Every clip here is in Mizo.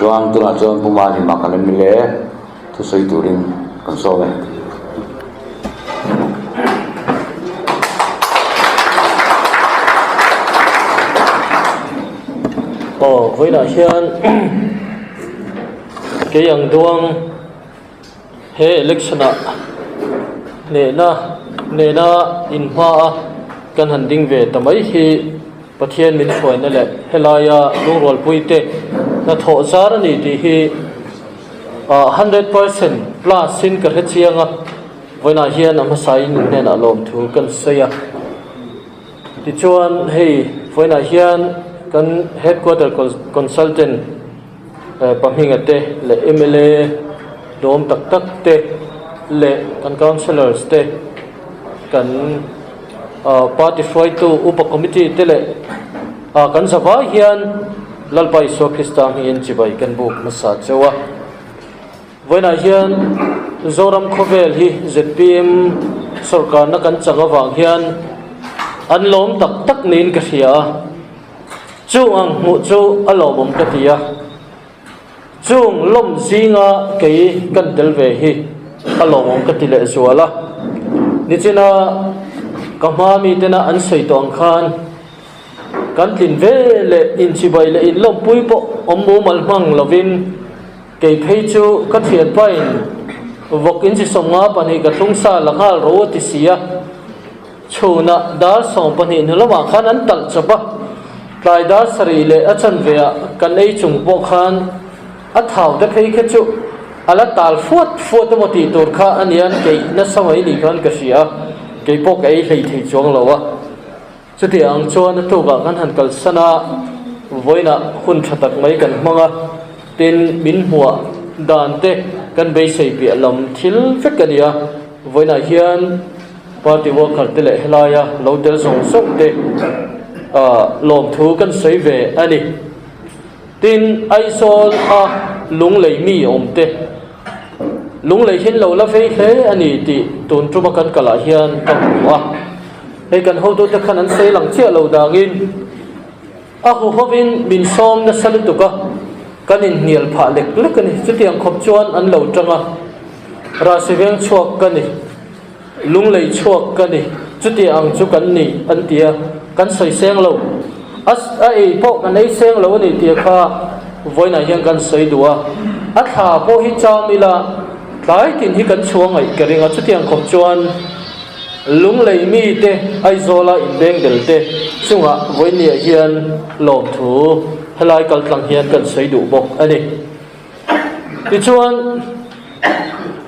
Chuan tunah chuan Pu Malima kan mla thusawi turin kan sawm e. Aw vawiinah hian kei ang duang he election ah hnehna hnehna inhma a kan han ding ve ta mai hi Pathian min hruaina leh helaia lungrualpuite hnathawh zar a ni tih hi 100% plus in ka hre chiang a, vawiinah hian a hmasain in hnenah lawmthu kan sawi a. Tichuan hei vawiinah hian kan headquarter consultant Pahminga te leh mla duhawm tak tak te leh kan councillors te kan party hruaitu upa committee te leh kan zavai hian Lalpa Isua Krista hmingin chibai kan buk hmasa cheu a. Vawiinah hian Zoram khawvel hi zpm sawrkarna kan chang avang hian an lawm tak tak niin ka hria a. Chung ang hmuh chu a lawmawm ka ti a, chung lawm zinga kei kan tel ve hi a lawmawm ka ti lehzual a. Nichina ka hma mitena an sawi tawh ang khan kan tlin ve leh inchibai leh inlawmpui pawh awm mumal hmang lovin kei phei chu ka thianpain vawk inchi 52 ka thlungsa la nghal ro a ti si a. Chhunah dar 12 hnu lamah khan an talh chawp a, tlai dar 7 leh a chanve ah kan ei chung pawh khan a thau te phei kha chu a la tal fuat fuat emaw tih tur kha a nia keih nasa mai ni khan ka hria a, kei pawh ka ei hlei thei chuang lo a. Chutiang ang chuan a tukah kan han kalsan a, vawiinah hun tha tak mai kan hmang a, tin min hmuah dan te kan beisei piah lam thil vek a ni a, vawiinah hian Party worker te leh helaia lo tel zawng zawng te lawmthu kan sawi ve a ni. Tin, Aizawl a lunglei mi awm te lunglei hin lo la vei hle a ni tih tun tuma kan kalah hian ka hmu a. Hei kan hotute khan an sawi lang chiah lo dangin a huhovin min sawm nasa lutuk a, kan inhnial phah lek lek a ni. Chutiang khawp chuan an lo tang a, Rahsi veng chhuak ka ni. Lunglei chhuak ka ni, chuti ang chu kan ni an ti a, kan sawi seng lo. A a ei pawh kan ei seng lo a ni tih kha vawiinah hian kan sawi duh a. A thla pawh hi cham ila tlai tin hi kan chhuah ngaih ka ring a, chutiang khawp chuan Lunglei mite Aizawla inbeng bel te chungah vawiinniah hian lawmthu helai kaltlang hian kan sawi duh bawk a ni. Tichuan,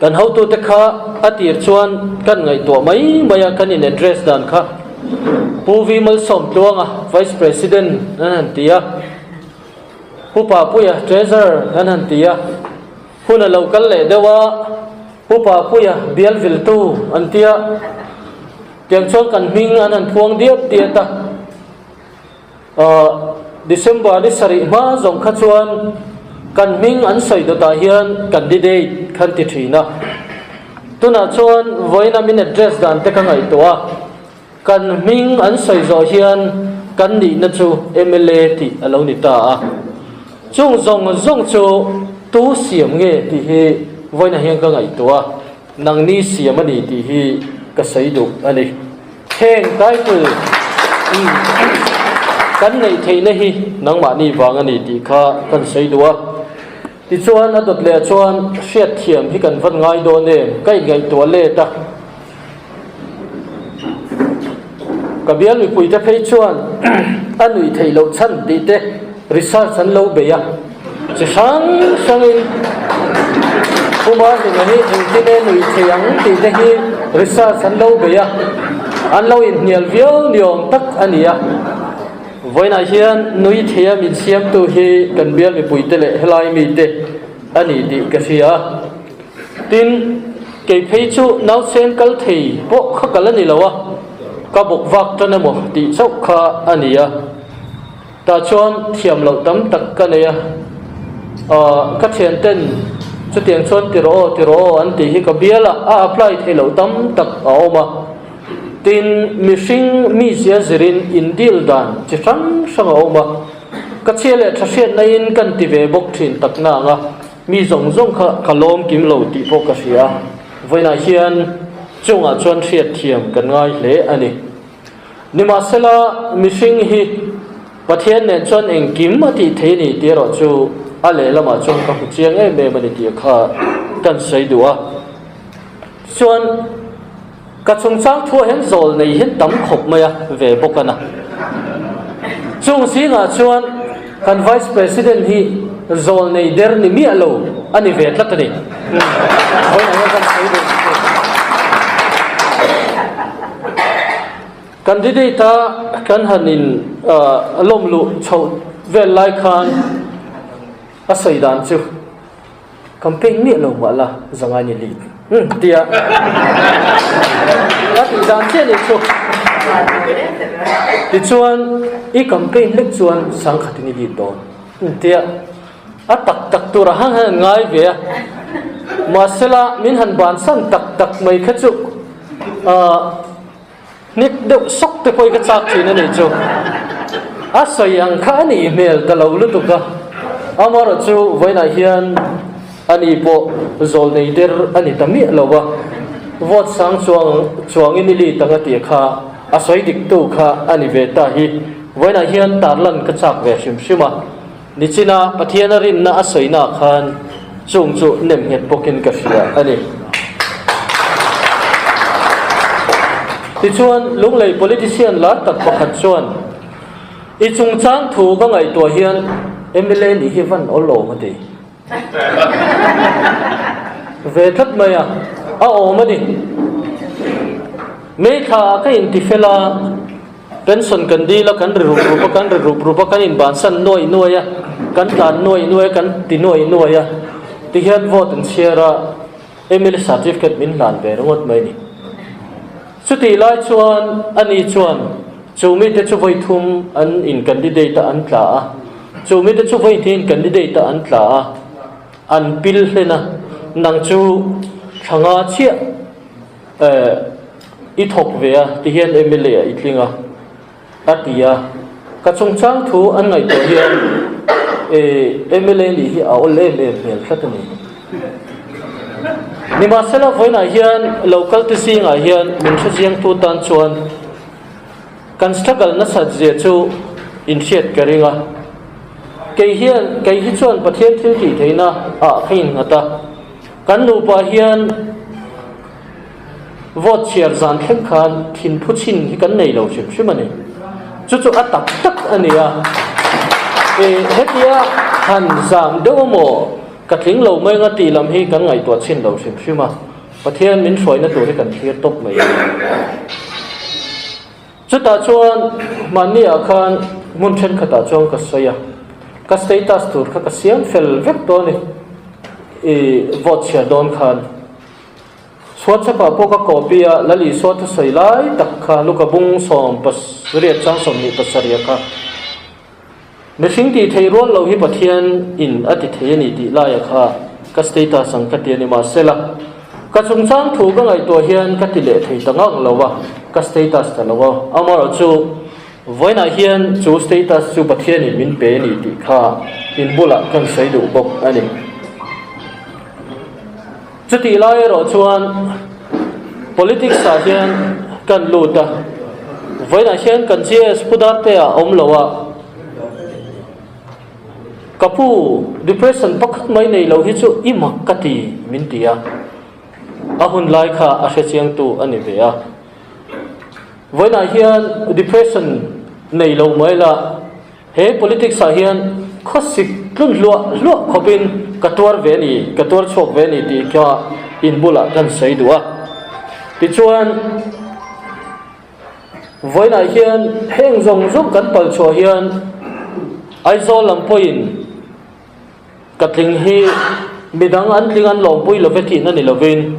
kan hotute kha a tir chuan kan ngaihtuah mai mai a, kan in address dan kha Pu V Malsawmtluanga, Vice President an han ti a, Pu Papuia, Treasurer an han ti a, hun a lo kal leh deuh a, Pu Papuia, bial viltu an ti a, tiang chuan kan hming an han phuang diat diat a. December ni sarih hma zawng kha chuan kan hming an sawi dawtah hian candidate khan ti thin a. Tunah chuan vawiina min address dan te ka ngaihtuah a, kan hming an sawi zawh hian kan nihna chu mla tih a lo ni ta a. Chung zawng zawng chu tu siam nge tih hi vawiina hian ka ngaihtuah a, nangni siam a ni tih hi ka sawi duh a ni. Heng title kan neih theihna hi nangmahni vang a ni tih kha kan sawi duh a. Tichuan a dawt leh chuan hriatthiam hi kan van ngai dawn em? Ka inngaihtuah let a. Ka bial mipuite phei chuan a nuih theih loh chhan tih te research an lo bei a. Chi hrang hrangin Pu Martin-a hi engtin e nuih thei ang tih te hi research an lo bei a, an lo inhnial viau ni awm tak a ni a. Vawiinah hian nui theia min siamtu hi kan bial mipuite leh helai mite a ni tih ka hria a. Tin, kei phei chu nausen kal thei pawh kha kal a ni lo a, ka bawk vak tan emaw tih chauh kha a ni a. Tah chuan thiam loh tam tak ka nei a, aah ka thian ten chutiang chuan ti rawh aw ti rawh aw an tih hi ka bial a, a apply theih loh tam tak a awm a. Tin, mihring mizia zirin in deal dan chi hrang hrang a awm a. Ka chhia leh tha hriatna in kan ti ve bawk thin tak na ang a, mi zawng zawng kha ka lawm kim lo tih pawh ka hria a, vawiinah hian chungah chuan hriatthiam kan ngai hle a ni. Nimahsela, mihring hi Pathian nen chuan engkim a tih thei a ni tih erawh chu a lehlamah chuan ka hmu chiang em em a ni tih kha kan sawi duh a. Tichuan, ka chungchang thuah hian zawl nei hian tam khawp mai a ve bawk a na. Chung zingah chuan kan Vice President hi zawl nei der ni miah lo a ni ve tlat a ni. Vawiinah hian kan sawi duh. Candidate a kan han in lawm luh chhoh vel lai khan a sawi dan chu campaign miah lo mah la zangai ni lead tia a tih dan chiah ni chu. Tichuan i campaign hlek chuan sangkhatin i lead dawn tia A tak tak tur a han han ngai ve a, mahsela min han bansan tak tak mai kha chu ahh hnik deuh sawk te pawhin ka chak thin a nih chu. A sawi ang kha a nih hmel ta lo lutuk a, amaherawh chu vawiinah hian a ni pawh zawl nei der a ni ta miah lo va, vote sang chuang chuangin i lead ang a tih kha a sawi dik tu kha a ni ve ta hi vawiinah hian tarlan ka chak ve hrim hrim a. Nichina Pathiana rinna a sawina khan chung chu nem nghet bawkin ka hria a ni. Tichuan, Lunglei politician lar tak pakhat chuan, I chungchang thu ka ngaihtuah hian mla nih hi van awl awm a ti. Ve tlat mai a, a awm a ni. May thla ah ka intifel a. Pension kan dil a, kan ri rup rup a, kan ri rup rup a, kan inbansan nuai nuai a, kan tlan nuai nuai a, kan ti nuai nuai a, tihian vote an chhiar a, mla certificate min hlan ve ringawt mai a ni. Chutih lai chuan ani chuan chu mite chu vawi thum an in candidate a an tla a, chu mite chu vawi hnih in candidate a an tla a, an pil hlen a, nang chu thla nga chiah Eh, i thawk ve a, tihian mla ah i tling a, a ti a. Ka chungchang thu an ngaihtuah hian eh, mla nih hi a awl em em hmel tlat a ni. Nimahsela vawiinah hian local te zingah hian min hrechiangtu tan chuan kan struggle nasat zia chu inhriat ka ring a. Kei hian, kei hi chuan Pathian thil tih theihna ah ka innghat a. Kan nupa hian vote chhiar zan thleng khan thinphu chhin hi kan nei lo hrim hrim a ni. Chu chu a tak tak a ni a. E, hetia han zam deuh emaw ka tling lo mai anga tih lam hi kan ngaihtuah chhin lo hrim hrim a. Pathian min hruaina tur hi kan thlir tawp mai a ni. Chutah chuan mahni ah khan hmun thenkhatah chuan ka sawi a, ka status tur kha ka siam fel vek tawh a ni i vote chhiar dawn khan. WhatsApp ah pawh ka copy a, Lal Isua thusawi lai tak kha Luka bung 18 chang 27 kha mihring tih theih rual lo hi Pathian in a ti thei a ni tih laia kha ka status ang ka ti a ni. Mahsela, ka chungchang thu ka ngaihtuah hian ka ti leh thei ta ngang lo a, ka status ta lo a. Amaherawhchu, vawiinah hian chu status chu Pathianin min pe a ni tih kha in bulah kan sawi duh bawk a ni. Chutih lai erawh chuan politics ah hian kan lut a, vawiinah hian kan GS Pu Darte ah awm lo a, ka pu depression pakhat mai nei lo hi chu i mak ka ti min ti a, a hun lai kha a hrechiangtu a ni ve a. Vawiinah hian depression nei lo mai la, He politics ah hian khawsik tlun hluah hluah khawpin ka tuar ve a ni, ka tuar chhuak ve a ni tih kha in bulah kan sawi duh a. Tichuan, vawiinah hian heng zawng zawng kan pal chhuah hian Aizawl lam pawhin ka tling hi midang an tling an lawmpui love tihna ni lovin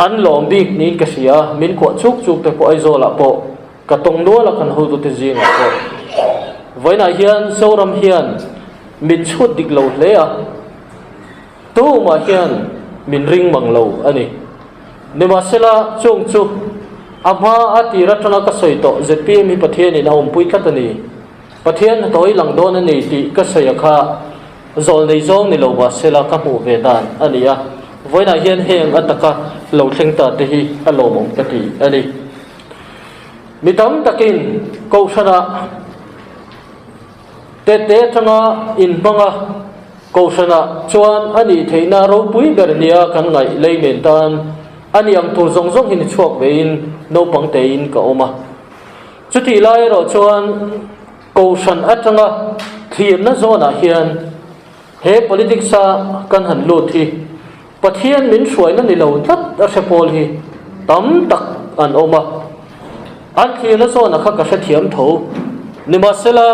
an lawm bik niin ka hria a, min kuah chuk chuk te pawh Aizawlah pawh Ka tawng nual a kan hotute zingah pawh vawiinah hian Zoram hian min chhut dik lo hle a, tumah hian min ring mang lo a ni. Nimahsela chung chu a hma a tir atanga ka sawi tawh zpm hi Pathianin a awmpui tlat a ni. Pathian hnathawh i lang dawn a ni tih ka sawi a kha zawlnei zawng ni lo mahsela ka hmuh ve dan a ni a, vawiinah hian heng a taka lo thleng ta te hi a lawmawm ka ti a ni. Mi tam takin Kohhranah tete atanga inhmang a, Kohhranah chuan a nih theihna ropui ber nia kan ngaih leimen tan a ni ang tur zawng zawng hi ni chhuak vein naupang tein ka awm a. Chutih lai erawh chuan Kohhran atanga thlirna zawnah hian he politics-a kan han lut hi Pathian min hruaina ni lo tlat a hre pawl hi tam tak an awm a. An thlirna zawnah kha ka hrethiam tho. Nimahsela,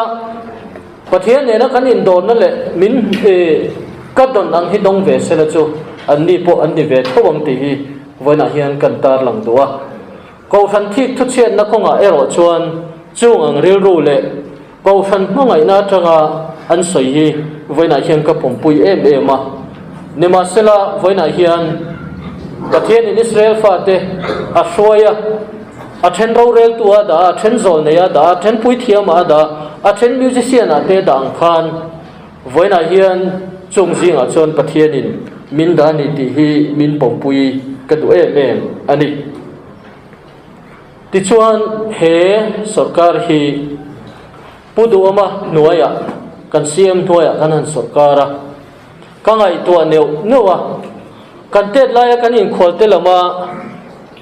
Pathian nena kan indawrna leh min ka dawn ang hi dawng ve sela chu anni pawh an ni ve tho ang tih hi vawiinah hian kan tarlang duh a. Kohhran thik thuchhiatna kawngah erawh chuan chung ang rilru leh Kohhran hmangaihna atanga an sawi hi vawiinah hian ka pawmpui em em a. Nimahsela, vawiinah hian Pathianin Israel fate a hruai a, a then roreltu a dah a, a then zawlnei a dah a, a then puithiamah a dah a, a then musician ah te a dah ang khan vawiinah hian chung zingah chuan Pathianin min dah a ni tih hi min pawmpui ka duh em em a ni. Tichuan he sawrkar hi Pu Duhawma hnuaiah kan CM hnuaiah kan han sawrkar a, ka ngaihtuah neuh neuh a, kan tet laia kan inkhual te lama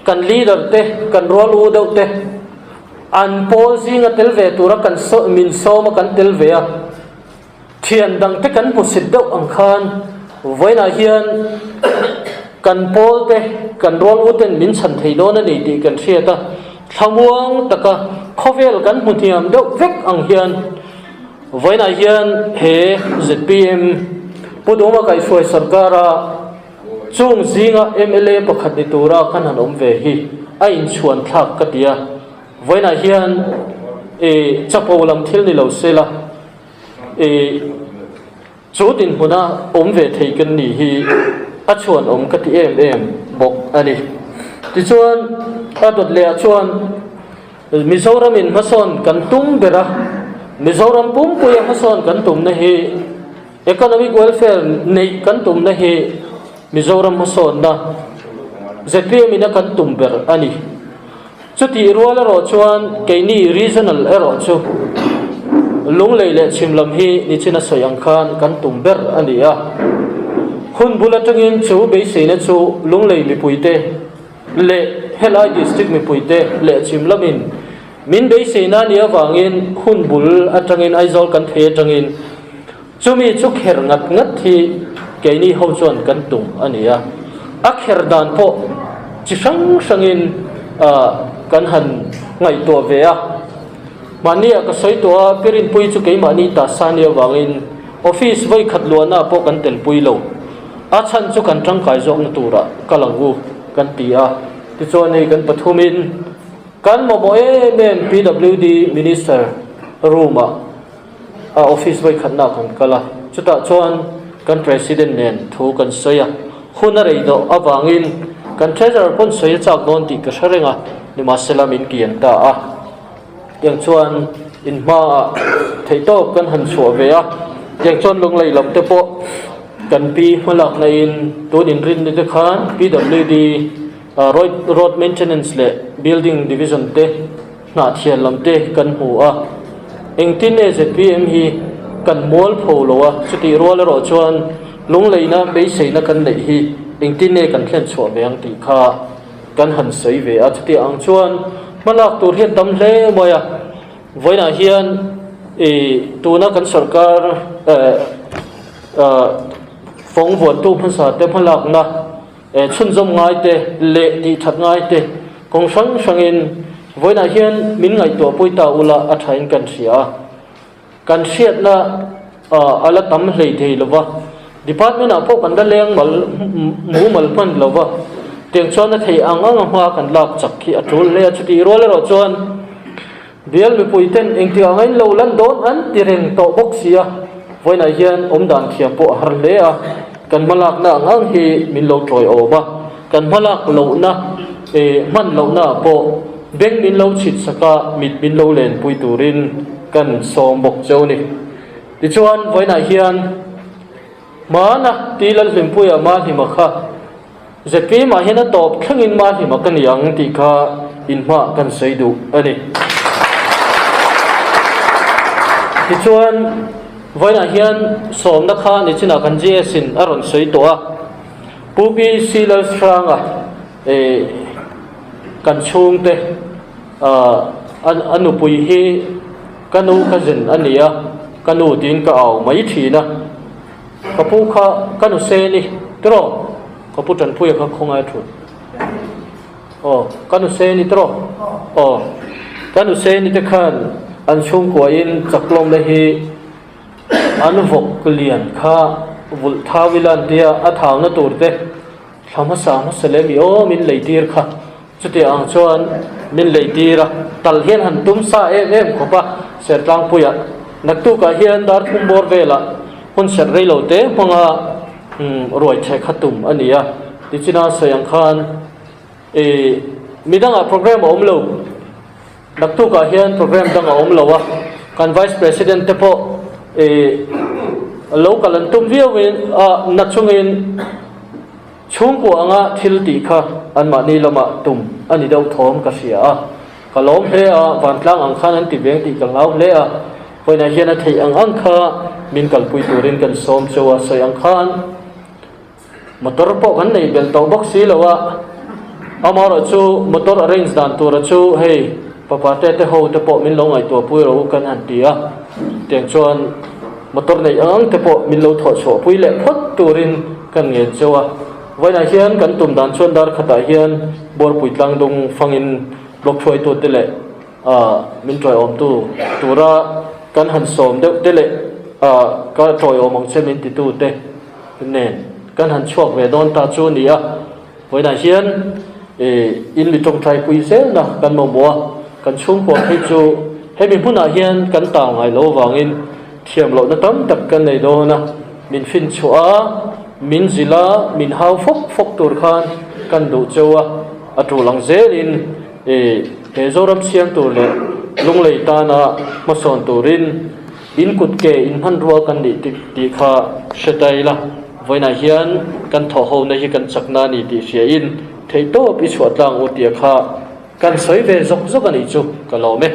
kan leader te, kan rual u deuh te an pawl zinga tel ve tura kan min sawm a kan tel ve a, Thian dangte kan hmusit deuh ang khan vawiinah hian kan pawlte, kan rual uten min chhan thei dawn a ni tih kan hriat a, thlamuang taka khawvel kan hmu hniam deuh vek ang hian vawiinah hian he zpm Pu Duma Kaihhruai sarkara chung zinga mla pakhat ni tura kan han awm ve hi a inchhuan thlak ka ti a, vawiinah hian chapo lam thil ni lo se la. I chu dinhmuna awm ve thei kan nih hi a chhuan awm ka ti em em bawk a ni. Tichuan, a dawt lehah chuan Mizoramin hmasawn kan tum ber a, Mizoram pumpuia hmasawn kan tumna hi economic welfare neih kan tumna hi Mizoram hmasawnna zpm in a kan tum ber a ni. Chutih rual erawh chuan keini regional erawh chu Lunglei leh chhim lam hi nichin a sawi ang khan kan tum ber a ni a. Hun bul atangin chu beiseina chu Lunglei mipuite leh helai district mipuite leh chhim lamin min beiseina a nih avangin hun bul atangin Aizawl kan thei atangin chumi chu kher ngat ngat hi keini ho chuan kan tum a ni a. A kher dan pawh chi hrang hrangin kan han ngaihtuah ve a. Mahnia ka sawi tawh a, Pirinpui chu keimahni ta sa nia avangin office vawi khat luahna pawh kan telpui lo. A chhan chu kan tangkai zawkna turah kal ang u kan ti a. Tichuan hei kan pathumin kan mamawh em em PWD Minister room-ah a office vawi khatna kan kal a, chutah chuan kan President nen thu kan sawi a, hun a rei dawh avangin kan Treasurer pawn sawi a chak dawn tih ka hre reng a, nimahsela min kian ta a. Tiang chuan in hmaah theihtawp kan han chhuah ve a, tiang chuan Lunglei lam te pawh kan pi hmalakna in tun inrinni te khan PWD Road Maintenance leh Building Division te Hnahthial lam te kan hmu a, engtin nge zpm hi kan mual pho lo a, chutih rual erawh chuan lungleina beiseina kan neih hi engtin nge kan thlen chhuah ve ang tih kha kan han sawi ve a, chutih ang chuan hmalak tur hi a tam hle mai a, vawiinah hian ih tuna kan sorkar eh fawng vuantu hmasa te hmalakna Chhunzawm ngai te leh tih that ngai te kawng hrang hrangin vawiinah hian min ngaihtuahpui ta ula a thain kan hria a. Kan hriatna a la tam hlei thei lo va, department ah pawh kan la leng mal mumal hman lo va, tiang chuan a thei ang ang a hma kan lak chak hi a tul hle a. Chutih rual erawh chuan bial mipui ten engtik anga in lo lan dawn an ti reng tawh bawk si a, vawiinah hian awmdan thiam pawh a har hle a. Kan hmalakna ang ang hi min lo tawiawm a, kan hmalak lohna eh hman lohna ah pawh beng min lo chhit sak a, mit min lo lenpui turin. kan sawm bawk cheu ni. Tichuan vawiinah hian Hmana ti Lalhlimpuia Mahlima kha ZPM ah hian a tawp thlengin Mahlima ka ni ang tih kha inhma kan sawi duh a ni. Tichuan vawiinah hian sawmna kha nichinah kan GS in a rawn sawi tawh a, Pu PC Lalhranga eh kan chhungte ah a nupui hi ka nu cousin a ni a, ka nu tiin ka au mai thin a, ka pu kha ka nu se ni tiraw ka pu Tanpuia kha khawngai a thut aw ka nu se ni tiraw aw ka nu se ni te khan an chhungkua in chaklawmna hi an vawk lian kha vulh thau ila an tia a thauna tur te thla hmasa hmasa leh mi aw min lei tir kha. Chutiang ang chuan min lei tir a, tal hian han tum sa em em khawp a, Sertlangpuia naktukah hian dar thum bawr velah hun serh rei lo te hmanga ruai thek kha tum a ni a, tichina sawi ang khan ih midangah program a awm lo, naktukah hian program dang a awm lo a, kan Vice President te pawh ih lo kal an tum viauin a na chungin. Chhungkua anga thil tih kha anmahni lamah tum a ni deuh thawm ka hria a, ka lawm hle a, vantlang ang khan an ti veng tih ka ngau hle a, vawiinah hian a theih ang ang kha min kalpui turin kan sawm cheu a, sawi ang khan motor pawh kan nei belh tawh bawk si lo a, amaherawhchu motor arrange dan tura chu hei papa te te ho te pawh min lo ngaihtuah pui rawh u kan han ti a, tiang chuan motor neih ang ang te pawh min lo thawh chhuah pui leh phawt turin kan ngen cheu a. Vawiinah hian kan tum dan chuan dar khatah hian Buarpui tlangdung fangin block hruaitute leh ah min tawiawmtu tura kan han sawm deuh te leh ah ka tawiawm ang che min titute nen kan han chhuak ve dawn ta chu a ni a. Vawiinah hian ih in mi tawngtai pui zelna kan mamawh a, kan chhungkua phei chu hemi hmunah hian kan tau ngai lo avangin thiam lohna tam tak kan nei dawn a, min finchhuah a, min zilh a, min hau fawk fawk tur khan kan duh cheu a, a tul ang zelin ih he Zoram siam tur leh Lunglei tana hmasawn turin In kut ke in hmanrua kan nih tih kha hre ta ila, vawiinah hian kan thawhhona hi kan chakna a ni tih hria in theihtawp i chhuah tlang u tia kha kan sawi ve zawk zawk a nih chu ka lawm e.